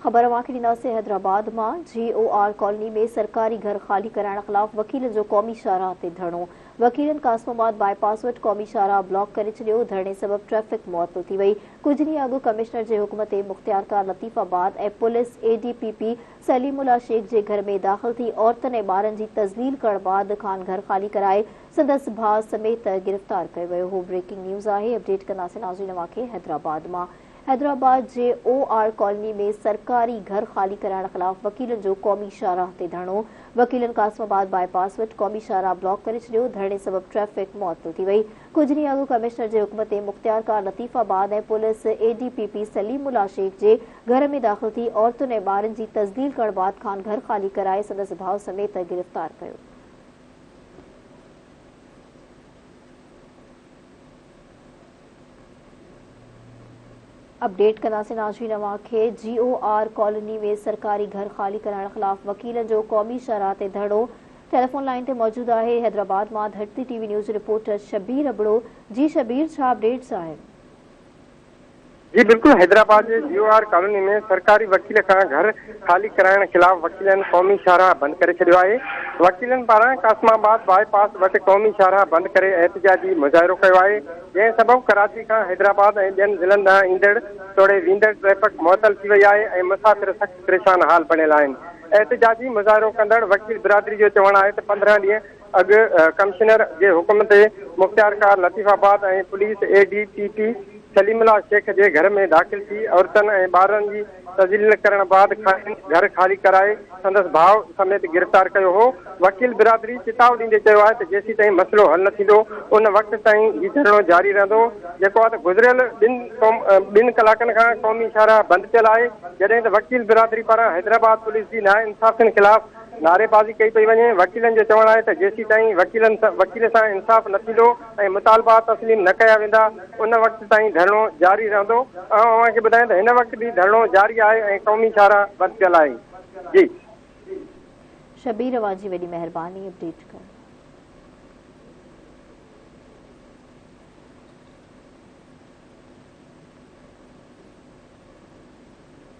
خبر اوهان کي ڏينداسين حيدرآباد مان جي او آر ڪالوني ۾ سرڪاري گهر خالي ڪرائڻ خلاف وڪيلن جو قومي شاهراهه تي ڌرڻو، وڪيلن قاسم آباد باء پاس وٽ قومي شاهراهه بلاڪ ڪري ڇڏيو، ڌرڻي سبب ٽريفڪ معطل ٿي وئي، ڪجهه ڏينهن اڳ ڪمشنر جي حڪم تي مختيارڪار Latifabad ۽ police A D P P Saleemullah Shaikh جي گهر ۾ داخل ٿي عورتن ۽ ٻارن جي تذليل ڪرڻ بعد کان گهر خالي ڪرائي سندس ڀاء سميت گرفتار ڪيو ويو هو، بريڪنگ نيوز آهي اپڊيٽ ڪنداسين ناظرين اوهان کي حيدرآباد مان. حيدرآباد جي او آر ڪالوني ۾ سرڪاري گهر خالي ڪرائڻ خلاف وڪيلن جو قومي شاهراهه تي ڌرڻو، وڪيلن قاسم آباد باء پاس وٽ قومي شاهراهه بلاڪ ڪري ڇڏيو، ڌرڻي سبب ٽريفڪ معطل ٿي وئي، ڪجهه ڏينهن اڳ ڪمشنر جي حڪم تي مختيارڪار Latifabad ۽ police A D P P Saleemullah Shaikh جي گهر ۾ داخل ٿي عورتن ۽ ٻارن جي تذليل ڪرڻ بعد کان گهر خالي ڪرائي سندس ڀاء سميت گرفتار ڪيو. اپڊيٽ ڪنداسين ناظرين اوهان کي جي او آر ڪالوني ۾ سرڪاري گهر خالي ڪرائڻ خلاف وڪيلن جو قومي شاهراهه تي ڌرڻو ٽيليفون لائين تي موجود آهي حيدرآباد مان Dharti T V news reporter Shabbir Abro جي شبير ڇا اپڊيٽس آهن. جي بلڪل حيدرآباد جي جي او آر ڪالوني ۾ سرڪاري وڪيل کان گهر خالي ڪرائڻ خلاف وڪيلن قومي شاهراهه بند ڪري ڇڏيو آهي وڪيلن پاران قاسم آباد باء پاس وٽ قومي شاهراهه بند ڪري احتجاجي مظاهرو ڪيو آهي جنهن سبب ڪراچي کان حيدرآباد ۽ ٻين ضلعن ڏانهن ايندڙ توڙي ويندڙ ٽريفڪ معطل ٿي وئي آهي ۽ مسافر سخت پريشان حال بڻيل آهن. احتجاجي مظاهرو ڪندڙ وڪيل برادري جو چوڻ آهي ته 15 ڏينهن اڳ ڪمشنر جي حڪم تي مختيارڪار Latifabad ۽ police A D P P Saleemullah Shaikh جي گهر ۾ داخل ٿي عورتن ۽ ٻارن جي تذليل ڪرڻ بعد کانئن گهر خالي ڪرائي سندس ڀاء سميت گرفتار ڪيو هو. وڪيل برادري چتاء ڏيندي چيو آهي ته جيسيتائين مسئلو حل نه ٿيندو ان وقت تائين هي ڌرڻو جاري رهندو جيڪو آهي ته گذريل ٻن ٻن ڪلاڪن کان قومي شاهراهه بند پيل آهي جڏهن ته وڪيل برادري پاران حيدرآباد پوليس جي ناانصافين خلاف نعريبازي ڪئي پئي وڃي وڪيلن جو چوڻ آهي ته جيسيتائين وڪيلن وڪيل سان انصاف نه ٿيندو ۽ مطالبا تسليم نه ڪيا ويندا ان وقت تائين ڌرڻو جاري رهندو آئون اوهان کي ٻڌايان ته هن وقت به ڌرڻو جاري آهي ۽ قومي شاهراهه بند پيل آهي جي. شبير اوهان جي وڏي مهرباني اپڊيٽ ڪرڻ.